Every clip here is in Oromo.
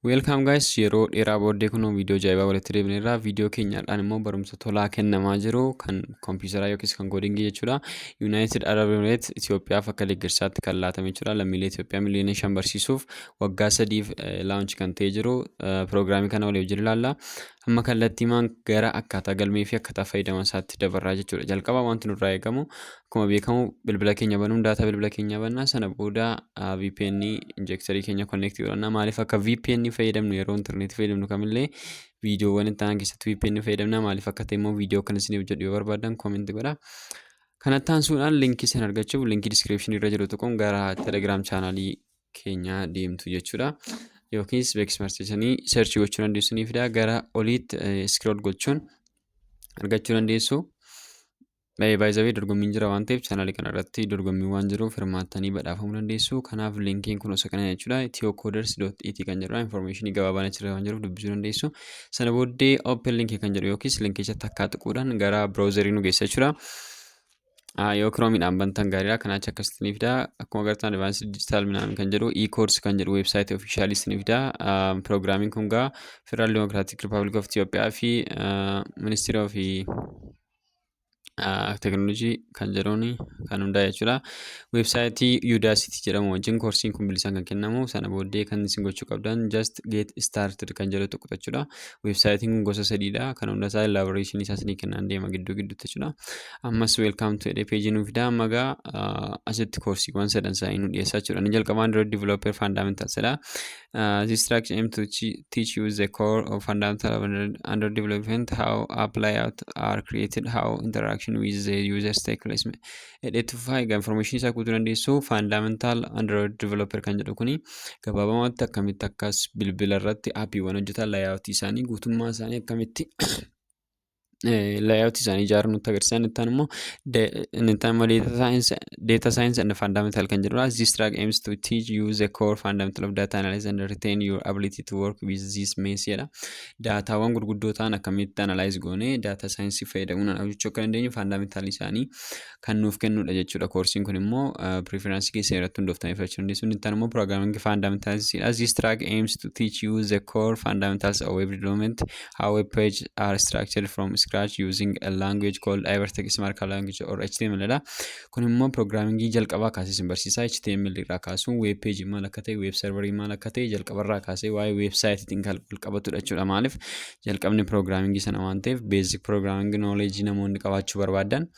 Welcome guys, yeroo dheeraa booddee kunoo viidiyoo ajaa'ibaa walitti deebineerra. Viidiyoo keenyaadhaan immoo barumsa tolaa kennamaa jiru kan kompiitaraa yookiis kan codingii jechuudha. United Arab Emirates Itoophiyaaf akka deeggarsaatti kan laatame jechuudha. Lammiilee Itoophiyaa miliyoona 5 barsiisuuf waggaa 3f launch kan ta'ee jiru piroogiraamii kana walii wajjin ilaalla. Amma kallattiimaan gara akkaataa galmee fi akkaataa fayyadama isaatti dabarraa jechuudha. Jalqaba wanti nurraa eegamu, akkuma beekamu, bilbila keenya banuun daataa bilbila keenyaa bannaa, sana booda VPN injectorii keenya connect godhanna. Maaliif akka VPN fayyadamnu, yeroo intarneetii fayyadamnu kamillee viidiyoowwan itti aanan keessatti VPN fayyadamna. Maaliif akka ta'e immoo viidiyoo kana isiniif jedhu yoo barbaadan comment godhaa. Kanatti aansuudhaan linkii sana argachuuf linkii descriptionii irra jiru tuquun gara Telegram channelii keenyaa deemtu jechuudha. Yookiis beeksisa search gochuu dandeessu, ni fida, gara oliitti scroll gochuun argachuu dandeessu. Baay'ee dorgommiin jira waan ta'eef, channelii kana irratti dorgommiin waan jiruuf hirmaattanii badhaafamuu dandeessu. Kanaaf linkiin kun osoo kana jechuudha. ethiocoders.et kan jedhudha. Informationii gabaabaan achirra waan jiruuf dubbisuu dandeessu. Sana booddee open linkii kan jedhu yookiis linkicha takkaa tuquudhaan gara browserii nu geessa jechuudha. Yoo Chromeiidhaan bantan gaariidha. Kanaachi akkasitti ni fida. Akkuma agartan Advanced Digital minaamin kan jedhu, e-course kan jedhu, websiteii officialii ni fida. Piroogiraamiin kun gaa Federal Democratic Republic of Ethiopia fi Ministry of Teknoolojii kan jedhuun kan hundaa'e jechuudha. Websiteii Udacity jedhamu wajjin koorsiin kun bilisaan kan kennamu. Sana booddee kan isin gochuu qabdan just get started kan jedhu tuqxu jechuudha. Websiteiin kun gosa sadiidha. Kan hunda isaa elaborationii isaa isinii kennaan deema gidduu gidduutti jechuudha. Ammas welcome to jedhee pageii nu fida. Amma gaa asitti koorsiiwwan sadan isaanii nu dhiyeessaa jechuudha. Inni jalqabaa Android Developer Fundamentals jedha. This track aim to teach you the core of fundamental of Android development, how app layout are created, how interaction with the users take place. Jedheetu fufaa. Egaa information isaa guutuu dandeessu. Fundamental Android Developer kan jedhu kuni gabaabumatti akkamitti akkas bilbila irratti appiiwwan hojjetan, layoutii isaanii, guutummaa isaanii, akkamitti layoutii isaanii ijaaruun nutti agarsiisa. Inni itti aanu immoo data science and fundamental kan jedhudha. This track aims to teach you the core fundamental of data analysis and retain your ability to work with this mess jedha. Daataawwan gurguddoo ta'an akkamitti analyze goonee data science fayyadamuun hojjechuu akka dandeenyu fundamental isaanii kan nuuf kennudha jechuudha. Koorsiin kun immoo preference keessan irratti hundooftanii filachuu dandeessu. Inni itti aanu immoo programming fundamentals jedha. This track aims to teach you the core fundamentals of web development, how web page are structured from scratch using a language called Hypertext Markup Language or HTML dha. Kun immoo programmingii jalqabaa kaasee isin barsiisa. HTML irraa kaasuun web page maal akka ta'e, web serverii maal akka ta'e, jalqabarraa kaasee waa'ee websiteiitiin kan wal qabatudha jechuudha. Maaliif, jalqabni programmingii sana waan ta'eef, basic programming knowledge namoonni qabaachuu barbaadan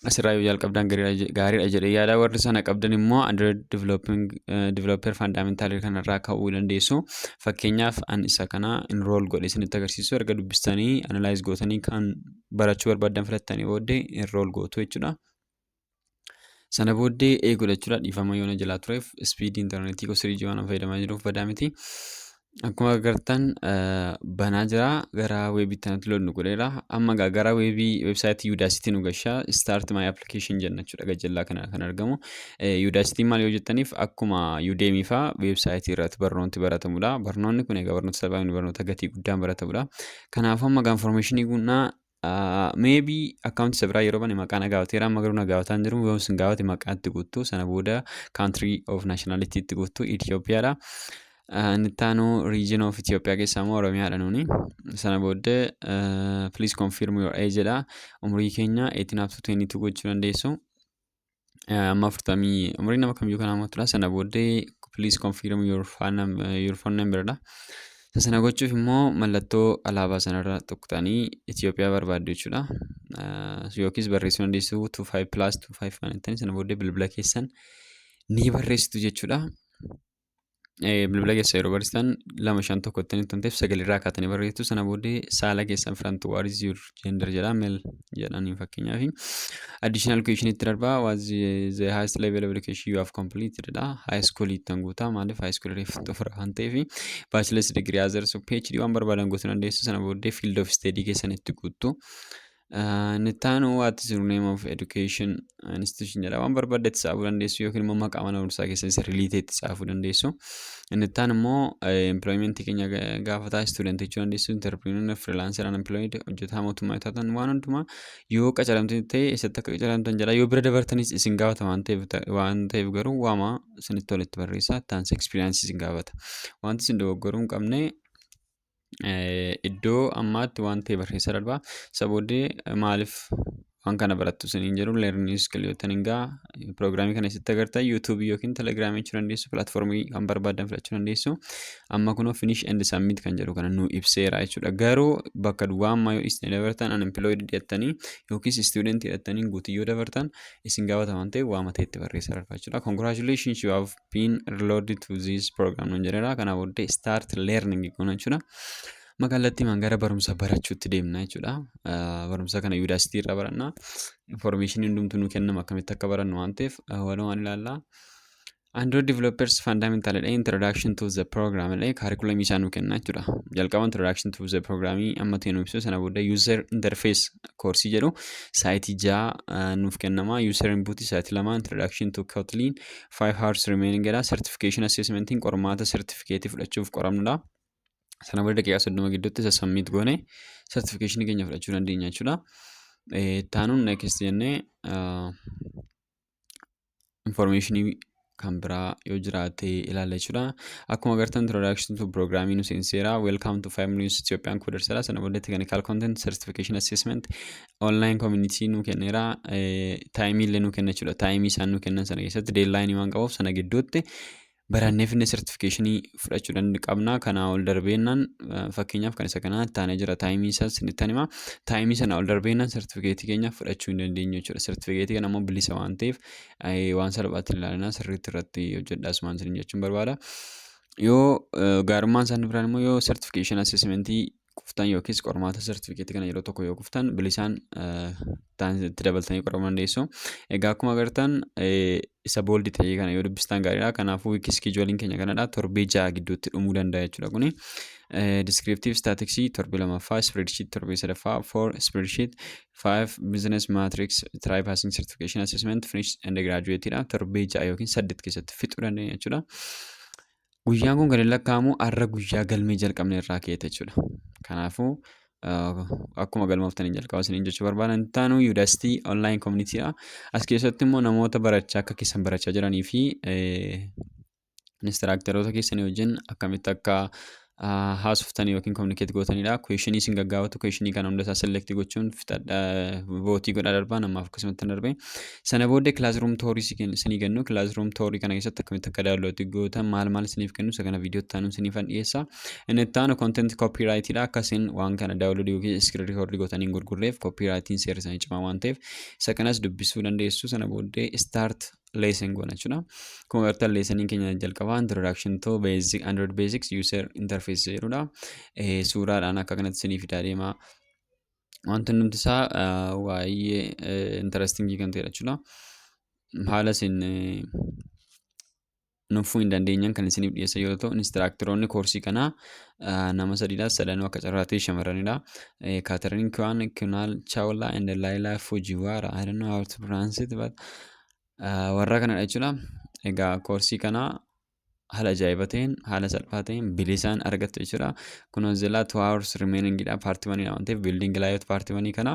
asirraa yoo jalqabdan gaariidha jedhee yaada. Warri sana qabdan immoo Android developing developer fundamental kanarraa ka'uu dandeessu. Fakkeenyaaf an isa kana enroll godhee isinitti agarsiisu. Erga dubbistanii analyze gootanii kan barachuu barbaadan filattanii booddee enroll gootu jechuudha. Sana booddee eeguudha jechuudha. Dhiifama yoo na jalaa tureef, speedii intarneetii gosa 3G waan fayyadamaa jiruuf badaa miti. Akkuma agartan banaa jira, gara webiitti natti load nu godheera. Amma egaa gara webii websiteii Udacity nu gashaa. Start my application jenna jechuudha, gajjallaa kana kan argamu. Udacity maal yoo jettaniif, akkuma Udemy fa'aa websiteii irratti barnooti baratamudha. Barnoonni kun egaa barnoota salphaa, barnoota gatii guddaan baratamudha. Kanaafuu amma egaa informationii guunnaa. Maybe accountii isa biraa yeroo bane maqaa na gaafateera, amma garuu na gaafataa hin jiru. Yoo isin gaafate maqaa itti guuttu, sana booda country of nationality itti guuttu, Itoophiyaadha. Inni itti aanu region of Itoophiyaa keessaa immoo Oromiyaadha nuuni. Sana booddee please confirm your age jedha. Umurii keenya 18 up to 22 gochuu dandeessu. Amma 40 umurii nama kamiyyuu kan hammatudha. Sana booddee please confirm your phone number dha. Sana gochuuf immoo mallattoo alaabaa sanarra tuqxanii Itoophiyaa barbaaddu jechuudha. Yookiis barreessuu dandeessu, 25 plus 25 kan jettanii, sana booddee bilbila keessan ni barreessitu jechuudha. Bilbila keessa yeroo barreessitan 251 jettanii kan ta'eef sagalirraa kaatanii barreessitu. Sana booddee saala keessan filantu, what is your gender jedha, male jedhanii fakkeenyaaf. Additional question itti darbaa, what is the highest level of education you have completed dha. High school ittan guutaa, maaliif, high school reeffu xumura waan ta'eef. Bachelor's degree, others, PhD waan barbaadan guutuu dandeessu. Sana booddee field of study keessan itti guuttu. Inni itti aanu "What is your name of education institution?" jedha. Waan barbaadde itti tsaafuu dandeessu yookiin immoo maqaa mana barumsaa keessan isa real ta'e itti tsaafuu dandeessu. Inni itti aanu immoo employment keenya gaafataa. Student jechuu dandeessu, entrepreneur, freelancer, unemployed, hojjetaa mootummaa yoo taatan, waan hundumaa yoo qacaramtan ta'e eessatti akka qacaramtan jedha. Yoo bira dabartanis isin gaafata waan ta'eef garuu waama isinitti toletti barreessaa. Itti aansee experience isin gaafata. Wanti isin dogoggoruu hin qabne iddoo ammaatti waan ta'e barreessaa darbaa. Isa booddee maaliif waan kana barattu isiniin jedhu. Learning skill yoo ta'an egaa piroogiraamii kana isitti agartan YouTube yookiin Telegram jechuu dandeessu, platform kan barbaadan filachuu dandeessu. Amma kunoo "finish and submit" kan jedhu kana nu ibseera jechuudha. Garuu bakka duwwaa ammaa yoo dhiistanii dabartan, unemployed jettanii yookiis student jettanii guutuu yoo dabartan isin gaafata waan ta'eef waama ta'e itti barreessaa darbaa jechuudha. "Congratulations, you have been enrolled to this program" nuun jedheera. Kana booddee start learning goona jechuudha. Magaalattii gara barumsa barachuutti deemna jechuudha. Barumsa kana Udacity irraa baranna. Information hundumtuu nu kennama akkamitti akka barannu waan ta'eef walumaan ilaalla. Android Developers Fundamental jedhee, Introduction to the Program jedhee curriculum isaa nu kenna jechuudha. Jalqaba Introduction to the Program amma ta'e nu ibsu, sana booda User Interface course jedhu saayitii 6 nuuf kennama. User Input saayitii 2, Introduction to Kotlin 5 hours remaining jedha. Certification Assessmentiin qormaata certificate fudhachuuf qoramnudha. Sana booda daqiiqaa 30 gidduutti isa submit goone certification keenya fudhachuu dandeenya jechuudha. Taanuun next jennee information kan biraa yoo jiraate ilaalla jechuudha. Akkuma agartan introduction to programming nu seenseera. Welcome to 5 Minutes Ethiopian Coders jedha. Sana booda technical content, certification assessment, online community nu kenneera. Time illee nu kenna jechuudha. Time isaan nu kennan sana keessatti deadline waan qabuuf sana gidduutti barannee finne certification fudhachuu qabna. Kanaa ol darbeennaan, fakkeenyaaf kan isa kanaa taanee jira, time isaa isinitti hima. Time sana ol darbeennaan certificate keenya fudhachuu hin dandeenyu jechuudha. Certificate kana immoo bilisa waan ta'eef waan salphaatti ilaalinaa, sirriitti irratti hojjedhaa asumaan isiniin jechuun barbaada. Yoo gaarummaan isaanii biraan immoo yoo certification assessment kuftan yookiis qormaata certificate kana yeroo tokko yoo kuftan bilisaan itti dabaltanii qoramuu dandeessu. Egaa akkuma agartan isa bold ta'e kana yoo dubbistan gaariidha. Kanaafuu week scheduleiin keenya kanadha. Torbee 6 gidduutti dhumuu danda'a jechuudha kuni. Descriptive statistics torbee lammaffaa, spreadsheet torbee sadaffaa, four spreadsheet, five business matrix, try passing certification assessment, finish and graduate dha. Torbee 6 yookiin 8 keessatti fixuu dandeenya jechuudha. Guyyaan kun kan inni lakkaa'amu har'a guyyaa galmee jalqabne irraa ka'eeti jechuudha. Kanaafuu akkuma galmooftaniin jalqaba isiniin jechuu barbaadan. Itti aanu Udacity online community dha. As keessatti immoo namoota barachaa akka keessan barachaa jiranii fi instructoroota keessanii wajjin akkamitti akka haasoftanii yookiin communicate gootanidha. Question isin gaggaafatu, question kana hunda isaa select gochuun vote godhaa darbaa namaaf akkasumatti hin darbe. Sana booddee classroom tour isinii kennu. Classroom tour kana keessatti akkamitti akka download gootan, maal maal isiniif kennu, isa kana viidiyoo itti aanuun isiniifan dhiyeessa. Inni itti aanu content copyright dha. Akkasiin waan kana download yookiin screen record gootanii hin gurgurreef copyrightiin seera isaanii cimaa waan ta'eef isa kanas dubbisuu dandeessu. Sana booddee start lesson goona jechuudha. Akkuma agartan lessoniin keenya jalqabaa introduction to basic Android basics user interface jedhudha. Suuraadhaan akka kanatti isinii fidaa deema. Wanti hundumti isaa baay'ee interesting kan ta'edha jechuudha. Haala isin nuffuu hin dandeenyeen kan isiniif dhiyeessan yoo ta'u, instructoroonni course kanaa nama sadiidha. Sadanuu akka carraa ta'e shamarranidha. Catherine Kwan, Kunal Chawla and Laila Fujiwara. I don't know how to pronounce it, but warra kanadha jechuudha. Egaa course kana haala ajaa'iba ta'een, haala salphaa ta'een bilisaan argattu jechuudha. Kunoo zilaa 2 hours remaining dha, part one waan ta'eef building layout part one kana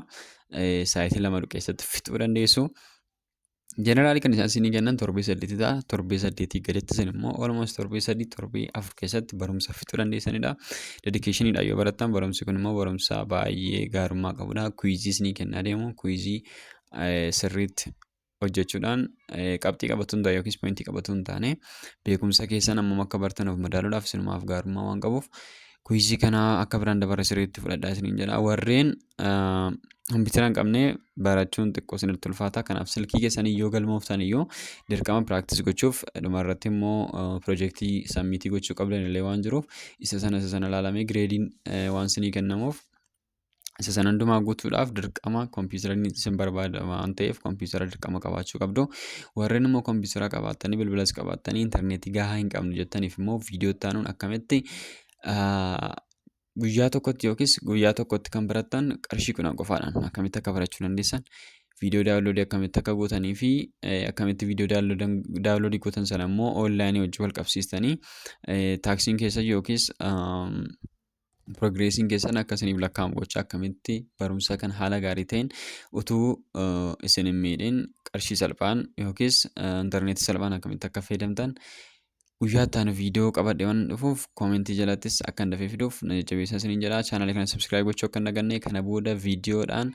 saayitii 2 keessatti fixuu dandeessu. Generally kan isaan isinii kennan torbee 8 ta'a. Torbee 8 gaditti isin immoo almost torbee 3, torbee 4 keessatti barumsa fixuu dandeessanidha. Dedicationiidhaan yoo barattan barumsi kun immoo barumsa baay'ee gaarummaa qabudha. Quiz isinii kennaa deemu. Quiz sirriitti hojjechuudhaan qabxii qabatu hin taane yookiis point qabatu hin taane beekumsa keessan hammam akka bartan of madaaluudhaaf isinumaaf gaarummaa waan qabuuf quiz kana akka biraan dabarre sirriitti fudhadhaa isiniin jedha. Warreen kompiitara hin qabne barachuun xiqqoo isinitti ulfaata. Kanaaf silkii keessanii yoo galmooftan iyyuu dirqama practice gochuuf, dhumarratti immoo project submit gochuu qabdan illee waan jiruuf isa sana ilaalamee gradeiin waan isinii kennamuuf isa sana hundumaa guutuudhaaf dirqama kompiitarri isin barbaada waan ta'eef kompiitara dirqama qabaachuu qabdu. Warreen immoo kompiitara qabaattanii bilbilas qabaattanii intarneetii gahaa hin qabnu jettaniif immoo viidiyoo itti aanuun akkamitti Guyyaa tokkotti yookiis guyyaa tokkotti kan barattan qarshii 10 qofaadhaan akkamitti akka barachuu dandeessan, viidiyoo download akkamitti akka gootanii fi akkamitti viidiyoo download gootan sana immoo online wajjin wal qabsiistanii taskiin keessa yookiis progressiin keessan akka isiniif lakkaa'amu gochaa akkamitti barumsa kan haala gaarii ta'een utuu isin hin miidhin qarshii salphaan yookiis intarneetii salphaan akkamitti akka fayyadamtan guyyaa itti aanu viidiyoo qabadhe waan dhufuuf, comment jalattis akka hin dafee fiduuf na jajjabeessaa isiniin jedha. Channelii kana subscribe gochuu akka hin daganne. Kana booda viidiyoodhaan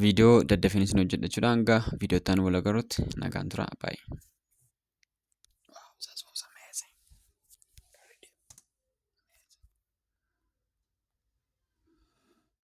viidiyoo daddafeen isin hojjedha jechuudha. Hanga viidiyoo itti aanu wal agarrutti nagaan tura. Baay'ee.